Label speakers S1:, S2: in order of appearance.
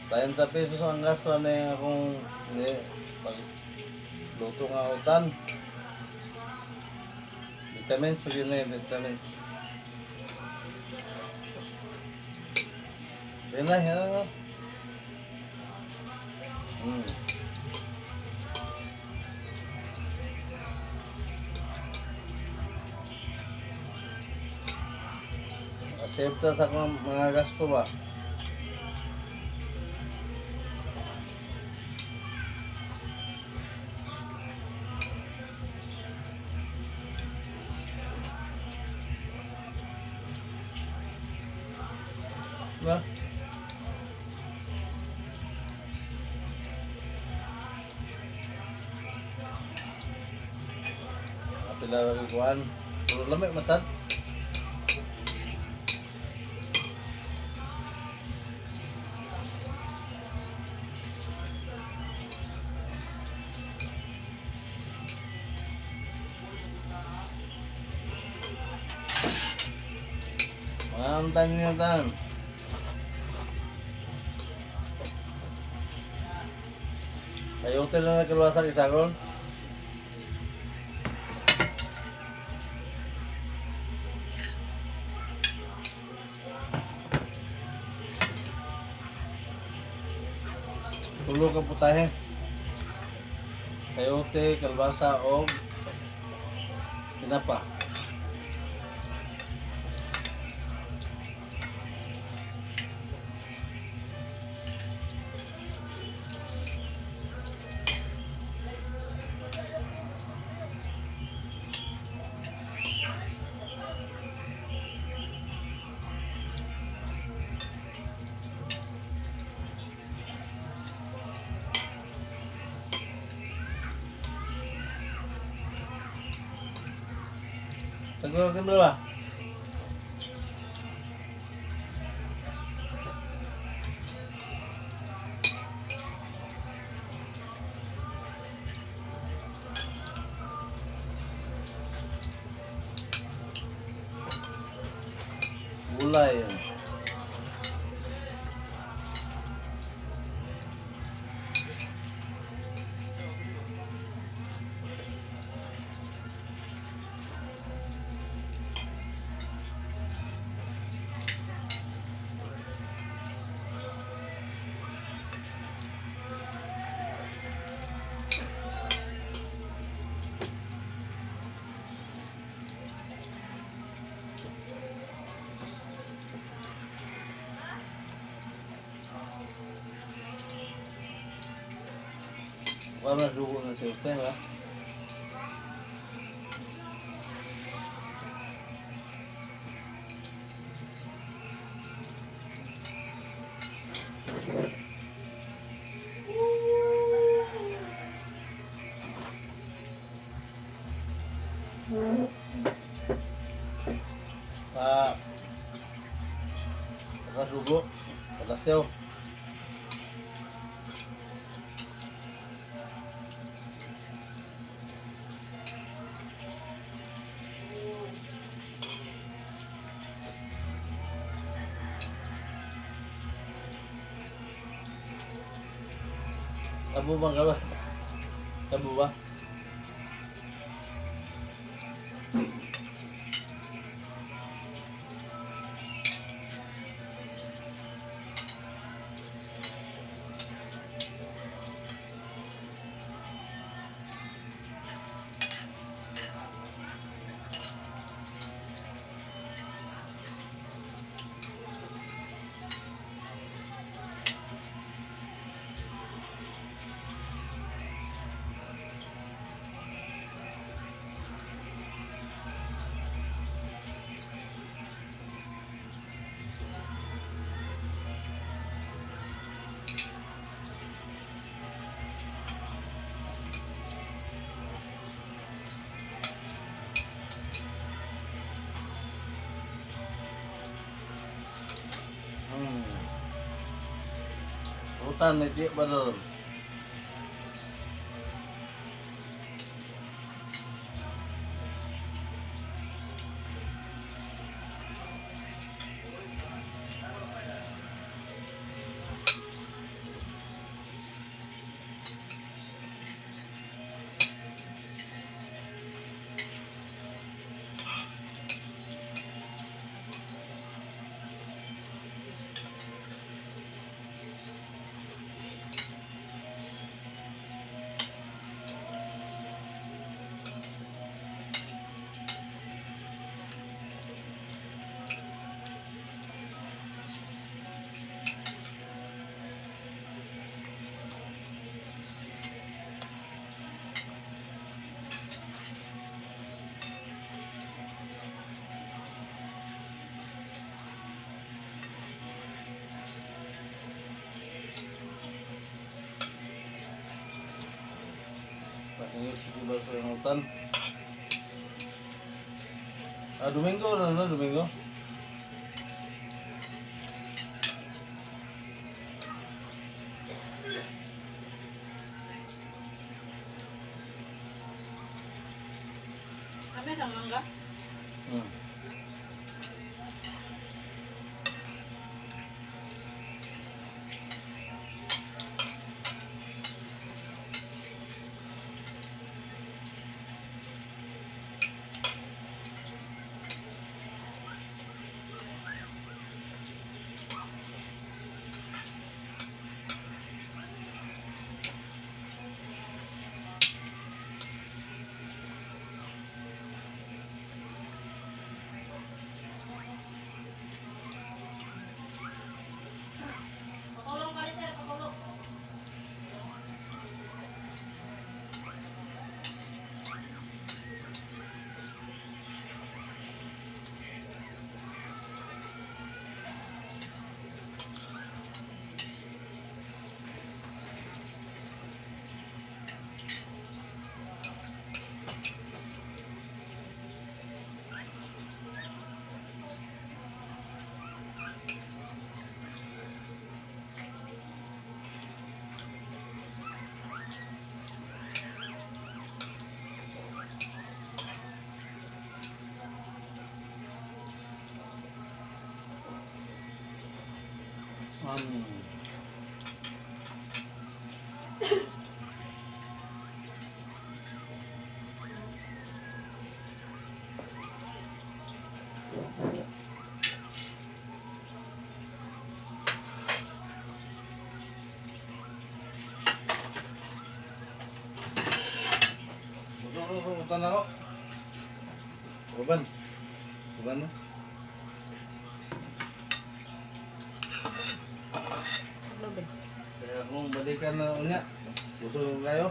S1: 30 pesos ang gasto na yung akong ni pag luto nga utan. Vitamins, pag yun na yung vitamins. Yan na, yan na. Accepta sa akong mga gasto ba? Ba? Pila ra ko kuan. Pero lamig masad. Mga untan niyo tan. Sayote lang na kalabasa isagol. Tulo ka putahe. Sayote, kalabasa o tinapa. Tagulog din ba? Gulay. Wala dugo na siya, ha? Pa pagkadugo, palasyaw. Abo bang ka ba? Abo ba? Hutan ni di ba doon? Ingot si Kubar sa utan. Ah, Domingo na na, Domingo.
S2: Kami sa mangga.
S3: Pakulong ka rin, sir. Pakulong.
S1: Gusto ko utan ako. Uban. Uban na.
S2: Lobe.
S1: Kaya kung balikan na unya, gusto ko kayo.